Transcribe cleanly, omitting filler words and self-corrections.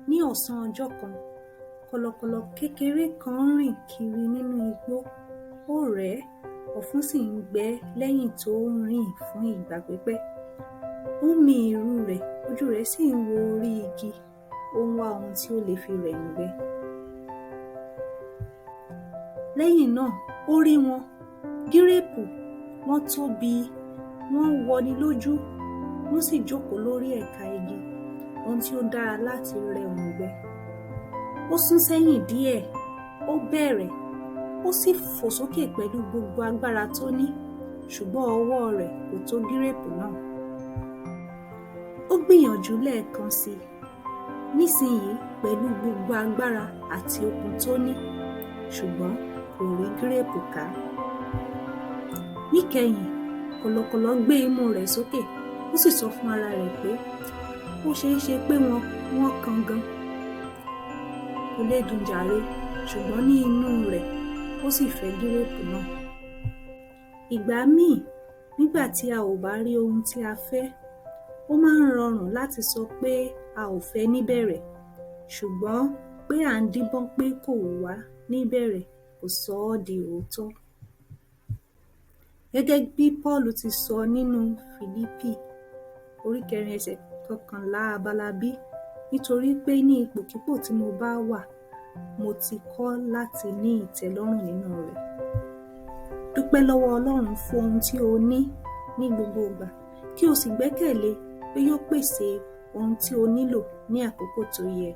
Ní ọ̀sán ọjọ́ kan, kọ̀lọ̀kọ̀lọ̀ kékeré kan ń rìn kiri nínú igbó. Ó rẹ̀ ẹ́, ọ̀fun sì ń gbẹ ẹ́ lẹ́yìn tó rìn fún ìgbà pípẹ́. Ó ń mi ìrù rẹ̀, ojú rẹ̀ sì ń wo orí igi, ó ń wá ohun tí ó le fi rẹ̀ùngbẹ. Lẹ́yìn náà, ó rí wọn, gíréèpù, wọ́n tóbi, wọ́n wọni lójú, wọ́n sì jókòó lórí ẹ̀ka igi, ohun tí ó dára láti rẹ òǹgbẹ. Ó sún sẹ́yìn díẹ̀, ó bẹ̀rẹ̀, ó sì fò sókè pẹ̀lú gbogbo agbára tó ní, ṣùgbọ́n ọwọ́ rẹ̀ kò tó gíréèpù náà. Ó gbìyànjú lẹ́ẹ̀kan si, nísinyìí pẹ̀lú gbogbo agbára àti okun tó ní, ṣùgbọ́n kò rí gíréèpù ká. Níkẹyìn, kọ̀lọ̀kọ̀lọ̀ gbé imú rẹ̀ sókè, ó sì sọ fún ara rẹ̀ pé ó ṣeéṣe pé wọ́n kan gan. Kò lè dùn jàre, ṣùgbọ́n ní inú rẹ̀, ó sì fẹ́ gíréèpù náà. Ìgbà míì, nígbà tí a ò bá rí ohun tí a fẹ́, ó máa ń rọrùn láti sọ pé a ò fẹ níbẹ̀rẹ̀, ṣùgbọ́n pé à ń díbọ́n pé kò wù wá níbẹ̀rẹ̀ kò sọ ọ́ di òótọ́. Gẹ́gẹ́ bí Pọ́ọ̀lù ti sọ nínú Fìlípì orí 4 ẹsẹ̀ 11 abala b, nítorí pé ní ipòkípò tí mo bá wà, mo ti kọ́ láti ní ìtẹ́lọ́rùn nínú rẹ̀. Dúpẹ́ lọ́wọ́ Ọlọ́run fún ohun tí o ní ní gbogbo ìgbà, kí o sì gbẹ́kẹ̀lé pé yóò pèsè ohun tí o nílò ní àkókò tó yẹ.